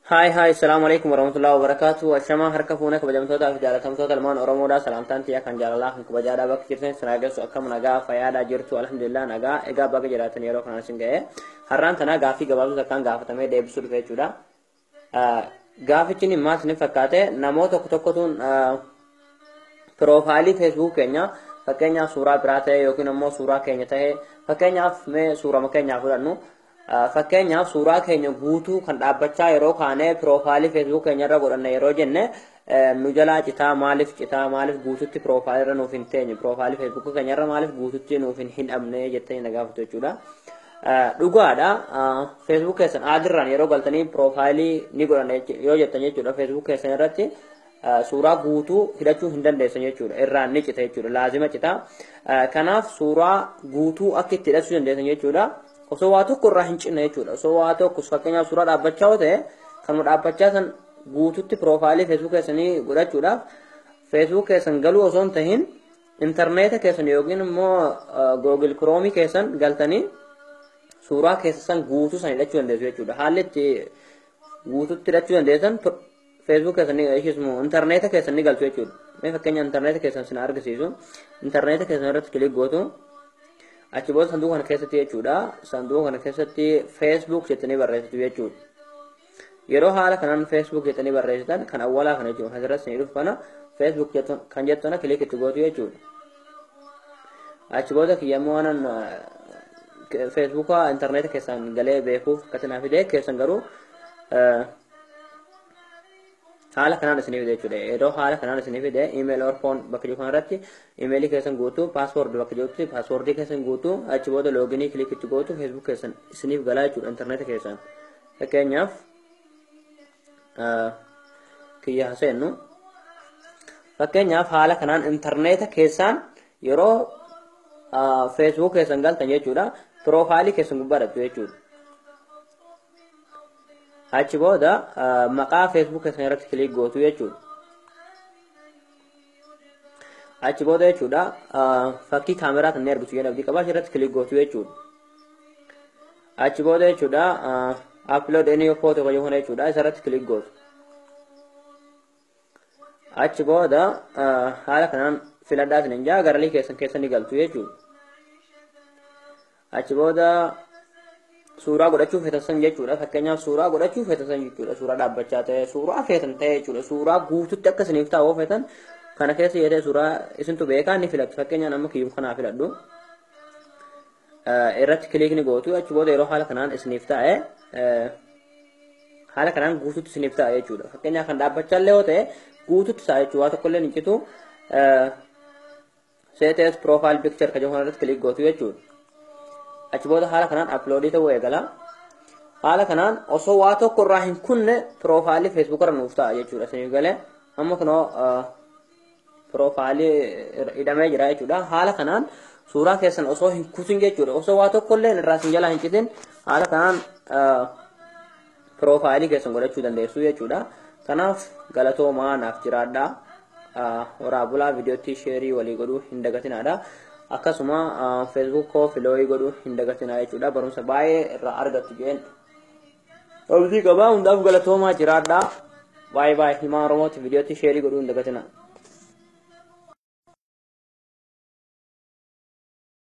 Hi hi, assalamu alaikum warahmatullahi wabarakatuh. Ashama harka fuune kabajamtoota fi jaalatamtoota ilmaan Oromoodha. Salaamtaan tiyya kan jaalalaa kan kabajaadha bakka jirtan sinaa akkam nagaa fayyaadhaa jirtu? Alhamdulillah, nagaa. Egaa baga jiraatan yeroo kanaan isin ga'e. Har'aan tanaa gaaffii gabaabduu takkaan gaafatamee deebisuu dhufe jechuudha. Gaafichi maal isin fakkaate? Namoota tokko tokkotuun profile Facebook keenya, fakkeenyaaf suuraa biraa ta'e yookiin immoo suuraa keenya ta'e, fakkeenyaaf mee suurama keenyaa fudhannu. Fakkeenyaaf suuraa keenya guutuu kan dhaabbachaa yeroo kaanee profile Facebook keenya irra godhanne yeroo jenne nu jalaa citaa. Maaliif citaa? Maaliif guututti profile irra nuuf hin teenye? Profile Facebook keenya irra maaliif guututti nuuf hin hidhamne jettanii na gaafatu jechuudha. Dhugaadha, Facebook keessan adirraan yeroo galtanii profile ni godhanne yoo jettan jechuudha, Facebook keessan irratti suuraa guutuu hidhachuu hin dandeessan jechuudha. Irraan ni cita jechuudha, laazima cita. Kanaaf suuraa guutuu akka itti hidhachuu dandeessan jechuudha, osoo waa tokko irraa hin cinne jechuudha. Osoo waa tokko, fakkeenyaaf suuraa dhaabbachaa yoo ta'e, kanuma dhaabbachaa san guututti profile Facebook keessanii godhachuudhaaf Facebook keessan galuu osoo hin tahin intarneeta keessan yookiin immoo Google Chrome keessan galtanii suuraa keessa san guutuu san hidhachuu dandeessu jechuudha. Haalli itti guututti hidhachuu dandeessan Facebook keessan ishiismu intarneeta keessan ni galtu jechuudha. Mee fakkeenya intarneeta keessan sin argisiisu. Intarneeta keessan irratti click gootu. Achi booda sanduuqa kana keessatti jechuudha. Sanduuqa kana keessatti Facebook jettanii barreessitu jechuudha. Yeroo haala kanaan Facebook jettanii barreessitan, kan awwalaa kana jechuudha. Kan asirratti isin dhufu kana Facebook kan jettu kana click itti gootu jechuudha. Achi booda kiyyammoo waanan Facebooka intarneeta keessan galee beekuuf akkatti naa fide, keessan garuu haala kanaan isinii fide jechuudha. Yeroo haala kanaan isinii fide, email or phone bakka jiru kanarratti emailii keessan guutuu, password bakka jirutti passwordii keessan guutuu, achi booda login click itti gootu, Facebook keessan isiniif galaa jechuudha intarneeta keessan. Fakkeenyaaf kiyya haseennu. Fakkeenyaaf haala kanaan intarneeta keessaan yeroo Facebook keessan galtan jechuudha, profile keessan gubbaa dhabdu jechuudha. Achi booda maqaa Facebook keessan irratti click gootu jechuudha. Achi booda jechuudha, fakkii kaameraa kan argitu jedhan abdii qabaa, irratti click gootu jechuudha. Achi booda jechuudha, upload any photo kan jedhu jechuudha, isarratti click gootu. Achi booda haala kanaan filadhaa isin jaa, gallery keessan keessa ni galtu jechuudha. Achi booda suuraa godhachuu feetan san jechuudha. Fakkeenyaaf suuraa godhachuu feetan san jechuudha. Suuraa dhaabbachaa ta'e, suuraa feetan ta'e jechuudha. Suuraa guututti akka isiniif ta'u feetan kana keessa yoo suuraa isintu beekaa ni filattu. Fakkeenyaaf amma kiyyuu kanaa filadhu. Irratti click ni gootu. Achi booda yeroo haala kanaan isiniif ta'e, haala kanaan guututti isiniif ta'a jechuudha. Fakkeenyaaf kan dhaabbachaa illee yoo ta'e guututti ta'a jechuudha. Waa tokko illee hin citu. Set as profile picture kan jedhu irratti click gootu jechuudha. Achi booda haala kanaan upload ta'uu eegala. Haala kanaan osoo waa tokko irraa hin kunne profile Facebook irra nuuf ta'a jechuudha. Isiniif galee? Amma kunoo profile hidhamee jira jechuudha. Haala kanaan suuraa keessan osoo hin kutin jechuudha. Osoo waa tokko illee irraa isin jalaa hin citin haala kanaan profile keessan godhachuu dandeessu jechuudha. Kanaaf galatoomaa, naaf jiraadhaa. Horaa bulaa. Viidiyootti share walii godhuu hin dagatinaadha. Akkasuma Facebook koo follow godhuu hin dagatinaa jechuudha. Barumsa baay'ee irraa argattu jeen abdii qabaa. Hundaaf galatoomaa, jiraadhaa. Baay'ee baay'ee. Ilmaan Oromooti, viidiyootti share godhuu hin dagatinaa.